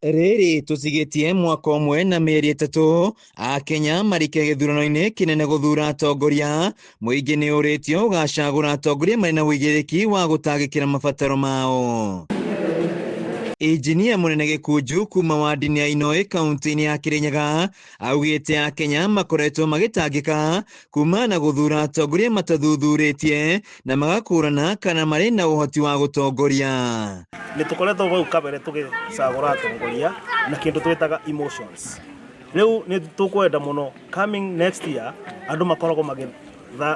Rĩrĩ tũtigĩtie mwaka ũmwe na mĩeri 3 Akenya marike gĩthurano-inĩ kĩnene gũthura atongoria. Mũingĩ nĩ ũrĩtio ũgacagũra atongoria marĩ na ũigĩrĩrĩki wa gũtangĩkĩra mabataro mao. Injinia mũnene Gĩkunju kuma wandi-inĩ ya Inoi kaunti-inĩ ya Kĩrĩnyaga augĩte Akenya makoretwo magĩtangĩka kuma na gũthura atongoria matathuthurĩtie na magakũrana kana marĩ na ũhoti wa gũtongoria. Nĩ tũkoretwo hau kabere tũgĩcagũra atongoria na kĩndũ twĩtaga emotions. Rĩu nĩ tũkwenda mũno coming next year andũ makoragwo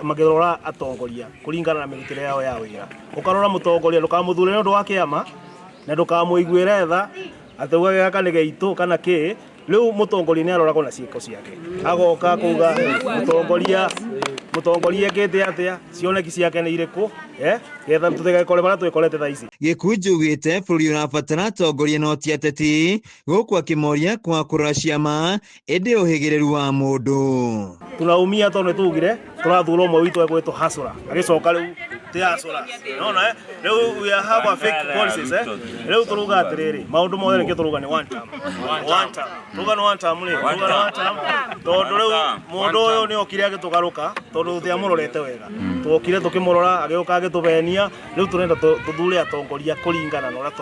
makĩrora atongoria kũringana na mĩrutĩre yao ya wĩra. Ũkarora mũtongoria ndũkamũthure nĩ ũndũ wa kĩama na ndũkamũiguĩre tha atĩ uge gaka nĩ gaitũ kana kĩ. Rĩu mũtongoria nĩ aroragwo na ciĩko ciake, agoka kuga mũtongoria mũtongoria ekĩte atĩa, cioneki ciake nĩ irĩkũ, getha tũtigekore barĩa twĩkorete thaa ici. Gĩkunji augĩte bũrũri ũrabatara atongoria no ti ateti, gũkũ akĩmoria kwaga kũrora ciama ĩndĩ ũhĩgĩrĩru wa mũndũ. Tunaumia tondũ nĩ tugire tũrathura ũmwe witũ egwĩtwo hasũra, agĩcoka rĩu ti hasũra. Nona rĩu we have a fake policies Rĩu tũrauga atĩrĩrĩ, maũndũ mothe nĩkĩo tũrauga nĩ one term. One term. Tũrauga nĩ one term rĩ, tũrauga nĩ one term tondũ rĩu mũndũ ũyũ nĩ okire agĩtũgarũka tondũ tũtiamũrorete wega. Tuokire tũkĩmũrora agĩũka agĩtũbenia, rĩu tũrenda tũthure atongoria kũringana na ũrĩa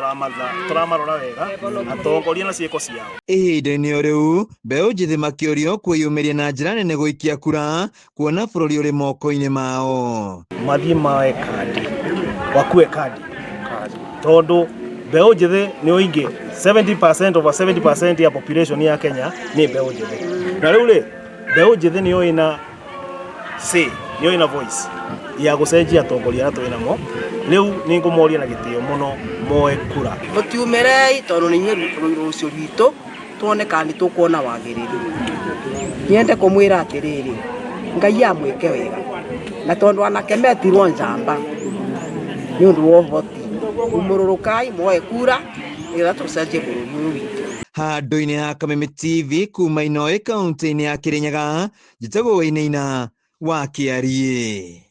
tũramarora wega, atongoria na ciĩko ciao. Ihinda-inĩ o rĩu, mbeũ njĩthĩ makĩũrio kwĩyumĩria na njĩra nene gũikia kura kuona bũrũri ũrĩ moko-inĩ mao. Mathiĩ moe kandi, wakue kandi tondũ mbeũ njĩthĩ nĩ ũingĩ 70% over 70% ya population ya Kenya nĩ mbeũ njĩthĩ. Na rĩu rĩ, mbeũ njĩthĩ nĩyo ĩna say, nĩyo ĩna voice ya gũcenjia atongoria arĩa twĩ namo. Rĩu nĩ ngũmoria na gĩtĩo mũno moe kura. Mũtiumĩrei tondũ nĩ inyuĩ rũciũ rwitũ tuone kana nĩ tũkuona wagĩrĩru. Nyende kũmwĩra atĩrĩrĩ, Ngai amwĩke wega, na tondũ anake metirwo njamba nĩ ũndũ wa ũhoti, umũrũrũkai muoe kura nĩgetha tũcenjie bũrũri ũyũ witũ. Handũ-inĩ ha Kameme TV kuma Inoi kaunti-inĩ ya Kĩrĩnyaga, njĩtagwo Wainaina wa Kĩariĩ.